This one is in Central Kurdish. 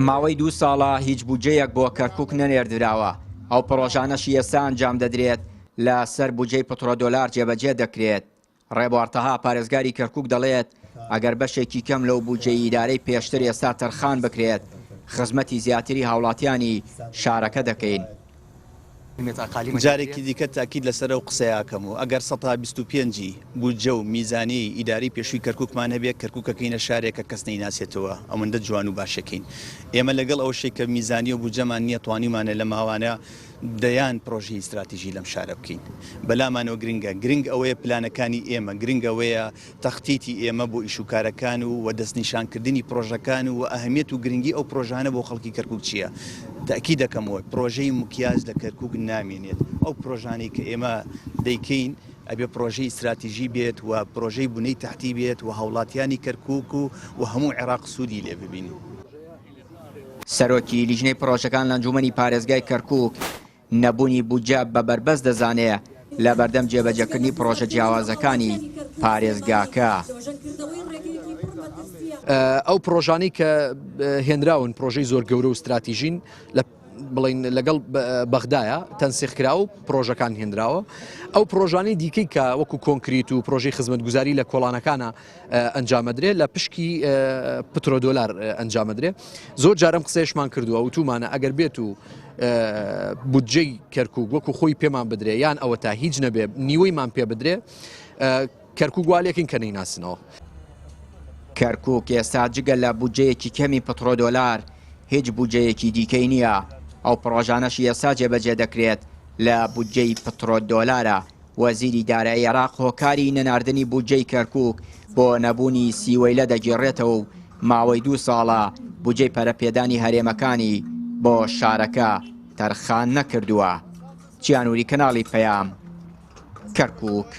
ماوەی دوو ساڵە هیچ بودجەیەک بۆ کەرکوک نەنێردراوە، ئەو پڕۆژانەشی ئێستا ئەنجام دەدرێت لە سەر بودجەی پترۆدۆلار جێبەجێ دەکرێت. ڕێبوار تەها پارێزگاری کەرکوک دەڵێت، ئەگەر بەشێکی کەم لەو بودجەی ئیدارەی پێشتر ئێستا تەرخان بکرێت، خزمەتی زیاتری هاوڵاتیانی شارەکە دەکەین. جارێکی دیکە تاکید لەسەر ئەو قسەیە ئەکەم و ئەگەر سەتا 25 ی بودجە و میزانیەی ئیدارەی پێشووی کەرکوکمان هەبێ کەرکوک ئەکەینە شارێک کە کەس نەیناسێتەوە ئەوەندە جوان و باشەکەین ئێمە لەگەڵ ئەوەشی کە میزانیە و بودجەمان نییە توانیومانە لە ماوانە دەیان پرۆژەی ئیستراتیژی لەم شارە بکەین بەلامانەوە گرنگە گرنگ ئەوەیە پلانەکانی ئێمە گرنگ ئەوەیە تەختیتی ئێمە بۆ ئیشوکارەکان و وە دەستنیشانکردنی پرۆژەکان و ئەهمیەت و گرنگی ئەو پرۆژانە بۆ خەڵکی کەرکوک چییە؟ تەئکید دەکەمەوە پرۆژەی مکیاج لە کەرکوک نامێنێت، ئەو پرۆژانەی کە ئێمە دەیکەین ئەبێ پرۆژەی ئیستراتیژی بێت و پرۆژەی بونەی تەحتی بێت و هاوڵاتیانی کەرکوک و و هەموو عێراق سوودی لێ ببینن. سەرۆکی لیژنەی پرۆژەکان لە ئەنجوومەنی پارێزگای کەرکوک نەبوونی بودجە بە بەربەست دەزانێ لە بەردەم جێبەجێکردنی پڕۆژە جیاوازەکانی پارێزگاکە. ئەو پڕۆژانەی کە هێنراون پڕۆژەی زۆر گەورە و ستراتیژین لە بڵین لەگەڵ بەغدایە تەنسیق کرا و پرۆژەکان هێنراوە ئەو پرۆژانەی دیکەی کە وەکو کۆنکریت و پرۆژەی خزمەتگوزاری لە کۆڵانەکانە ئەنجامەدرێ لە پشکی پترۆدۆلار ئەنجامەدرێ زۆر جارم قسەیشمان کردووە وتومانە ئەگەر بێت و بودجەی کەرکک وەکو خۆی پێمان بدرێ یان ئەوە تا هیچ نەبێ نیوەیمان پێ بدرێ کەرکک والێکین کە نەیناسنەوە. کەرکک ئێستا جگە لە بودجەیەکی کەمی پترۆدۆلار هیچ بودجەیەکی دیکەی نییە، ئەو پڕۆژانەشی ئێستا جێبەجێ دەکرێت لە بودجەی پترۆدۆلارە. وەزیری دارایی عێراق هۆکاری نەناردنی بودجەی کەرکوک بۆ نەبوونی سیوەیلە دەگێڕێتەوە و ماوەی دوو ساڵە بودجەی پەرەپێدانی هەرێمەکانی بۆ شارەکە تەرخان نەکردووە. چیانوری کەناڵی پەیام، کەرکوک.